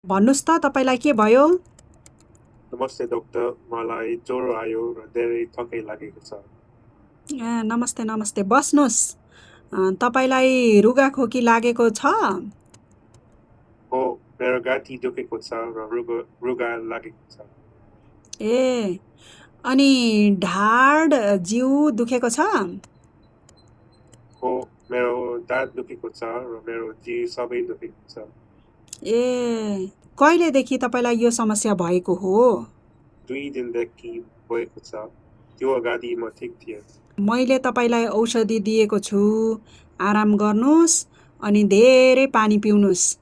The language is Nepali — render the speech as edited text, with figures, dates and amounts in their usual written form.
भन्नुस् त तपाईलाई के भयो? नमस्ते डाक्टर, मलाई ज्वरो आयो र धेरै थकाइ लागेको छ। नमस्ते नमस्ते, बस्नुस्। तपाईलाई रुगाखोकी लागेको छ? हो, मेरो घाँटी दुखेको छ र रुगा लागेको छ। ए, अनि ढाड जिउ दुखेको छ? हो, मेरो दाँत दुखेको छ र मेरो जिउ सबै दुखेको छ। ए, कहिलेदेखि तपाईलाई यो समस्या भएको हो? 2 दिनदेखि भएको छ। त्यो अगाडि म ठिक थिएँ। मैले तपाईलाई औषधि दिएको छु। आराम गर्नुस् अनि धेरै पानी पिउनुस्।